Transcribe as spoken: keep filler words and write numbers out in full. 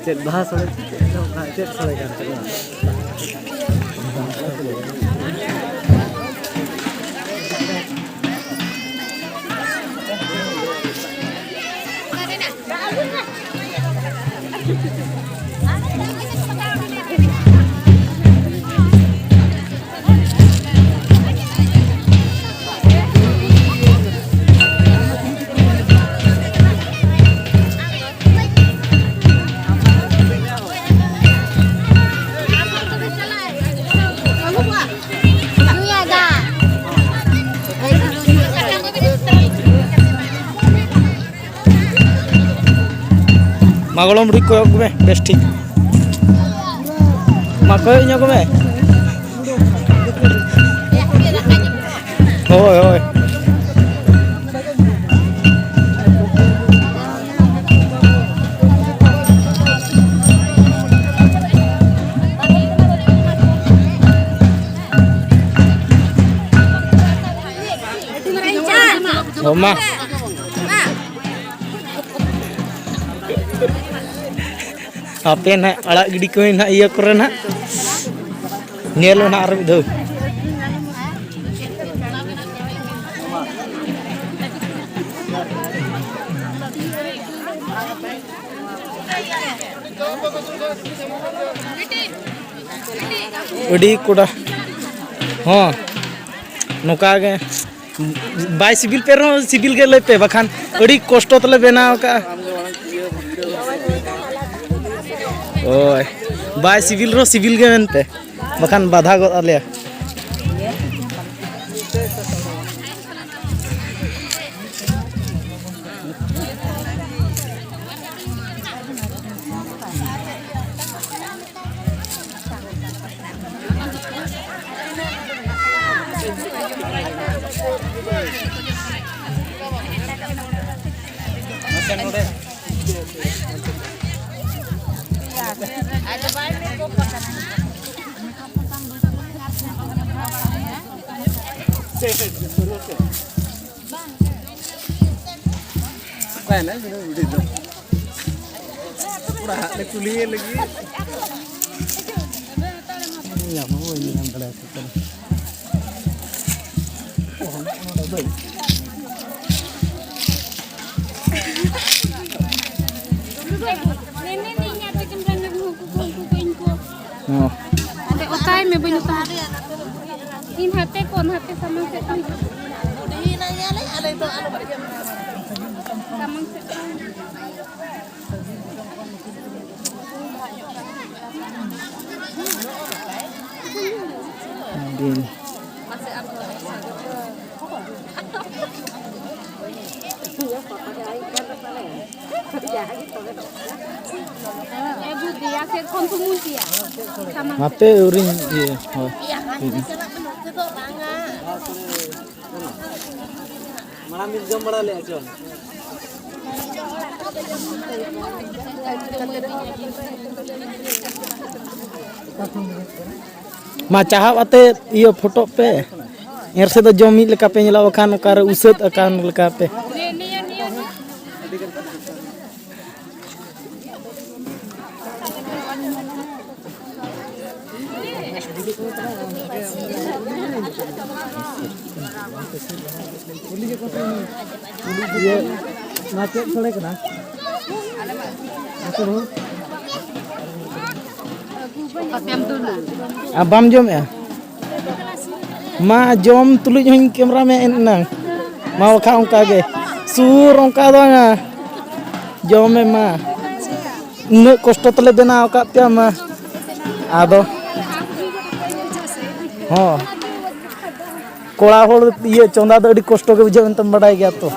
ᱪᱮᱫ ᱵᱟᱦᱟ ᱥᱚᱲᱮ? ᱪᱮᱫ ᱥᱚᱲᱮ ᱠᱟᱱ ᱛᱟᱵᱚᱱᱟ? ᱢᱟ ᱜᱚᱲᱚᱢ ᱵᱩᱰᱷᱤ ᱠᱚᱭᱚᱜ ᱢᱮ ᱵᱮᱥ ᱴᱷᱤᱠ᱾ ᱢᱟ ᱠᱚᱭᱚᱜ ᱧᱚᱜ ᱢᱮ᱾ ᱦᱳᱭ, ᱦᱳᱭ᱾ ᱦᱚᱸ ᱢᱟ᱾ ᱦᱟᱯᱮ ᱱᱟᱦᱟᱜ ᱟᱲᱟᱜ ᱜᱤᱰᱤ ᱠᱚ ᱱᱟᱦᱟᱜ ᱤᱭᱟᱹ ᱠᱚᱨᱮ ᱱᱟᱦᱟᱜ᱾ ᱧᱮᱞ ᱢᱮ ᱱᱟᱦᱟᱜ ᱟᱨ ᱢᱤᱫ ᱫᱷᱟᱣ᱾ ᱟᱹᱰᱤ ᱠᱚᱰᱟ᱾ ᱦᱚᱸ, ᱱᱚᱝᱠᱟ ᱜᱮ᱾ ᱵᱟᱭ ᱥᱤᱵᱤᱞ ᱯᱮ ᱨᱮᱦᱚᱸ, ᱥᱤᱵᱤᱞ ᱜᱮ ᱞᱟᱹᱭ ᱯᱮ, ᱵᱟᱠᱷᱟᱱ ᱟᱹᱰᱤ ᱠᱚᱥᱴᱚ ᱛᱮᱞᱮ ᱵᱮᱱᱟᱣ ᱠᱟᱜᱼᱟ᱾ ᱦᱳᱭ, ᱵᱟᱭ ᱥᱤᱵᱤᱞ ᱨᱮᱦᱚᱸ ᱥᱤᱵᱤᱞ ᱜᱮ ᱢᱮᱱᱛᱮ, ᱵᱟᱠᱷᱟᱱ ᱵᱟᱫᱷᱟ ᱜᱚᱫ ᱟᱞᱮᱭᱟ᱾ ᱛᱟᱦᱮᱱᱟ ᱵᱤᱱᱟᱹ ᱩᱰᱤ ᱫᱚ᱾ ᱚᱲᱟᱜ ᱦᱟᱸᱜ ᱞᱮ ᱠᱩᱞᱤᱭᱮ ᱞᱟᱹᱜᱤᱫ᱾ ᱧᱟᱢ ᱦᱚᱸ ᱵᱟᱹᱧ ᱧᱟᱢ ᱫᱟᱲᱮᱭᱟᱠᱚ ᱠᱟᱱᱟ᱾ ᱦᱚᱸ᱾ ᱚᱸᱰᱮ ᱚᱛᱟᱭ ᱢᱮ, ᱵᱟᱹᱧ ᱚᱛᱟ᱾ ᱤᱧ ᱦᱟᱛᱮ ᱠᱚ, ᱱᱟᱛᱮ ᱥᱟᱢᱟᱝ ᱥᱮᱫ ᱠᱷᱚᱱ᱾ ᱥᱟᱢᱟᱝ ᱥᱮᱫ ᱠᱷᱚᱱ᱾ ᱫᱤᱱ᱾ ᱮ ᱵᱩᱫᱤᱭᱟ, ᱥᱮᱫ ᱠᱷᱚᱱ ᱥᱩᱢᱩᱝ ᱜᱮᱭᱟ᱾ ᱥᱟᱢᱟᱝ ᱥᱮᱫ᱾ ᱦᱟᱯᱮ ᱟᱹᱣᱨᱤᱧ ᱤᱭᱟᱹ, ᱦᱳᱭ᱾ ᱢᱟᱲᱟᱝ ᱫᱤᱱ ᱡᱚᱢ ᱵᱟᱲᱟ ᱞᱮᱜᱼᱟ ᱪᱚ? ᱢᱟ ᱪᱟᱦᱟᱵ ᱟᱛᱮ ᱤᱭᱟᱹ ᱯᱷᱳᱴᱳᱜ ᱯᱮ᱾ ᱮᱱ ᱨᱮᱥᱮᱫ ᱫᱚ ᱡᱚᱢ ᱢᱤᱫ ᱞᱮᱠᱟ ᱯᱮ ᱧᱮᱞᱚᱜ, ᱵᱟᱠᱷᱟᱱ ᱚᱠᱟᱨᱮ ᱩᱥᱟᱹᱫ ᱟᱠᱟᱱ ᱞᱮᱠᱟ ᱯᱮ᱾ ᱤᱭᱟᱹ, ᱱᱚᱣᱟ ᱪᱮᱫ ᱥᱚᱲᱮ ᱠᱟᱱᱟ? ᱟᱨ ᱵᱟᱢ ᱡᱚᱢᱮᱜᱼᱟ? ᱢᱟ ᱡᱚᱢ ᱛᱩᱞᱩᱡ ᱦᱚᱸᱧ ᱠᱮᱢᱨᱟ ᱢᱮ ᱮᱱ ᱮᱱᱟᱝ᱾ ᱢᱟ ᱵᱟᱠᱷᱟᱱ ᱚᱱᱠᱟ ᱜᱮ᱾ ᱥᱩᱨ ᱚᱱᱠᱟ ᱫᱚ ᱵᱟᱝᱟ᱾ ᱡᱚᱢ ᱢᱮ ᱢᱟ᱾ ᱩᱱᱟᱹᱜ ᱠᱚᱥᱴᱚ ᱛᱮᱞᱮ ᱵᱮᱱᱟᱣ ᱟᱠᱟᱫ ᱯᱮᱭᱟ ᱢᱟ᱾ ᱟᱫᱚ ᱦᱚᱸ᱾ ᱠᱚᱲᱟ ᱦᱚᱲ ᱤᱭᱟᱹ ᱪᱚᱸᱫᱟ ᱫᱚ ᱟᱹᱰᱤ ᱠᱚᱥᱴᱚ ᱜᱮ ᱵᱩᱡᱷᱟᱹᱜᱼᱟ ᱢᱮᱱᱛᱮᱢ ᱵᱟᱰᱟᱭ ᱜᱮᱭᱟ ᱛᱚ᱾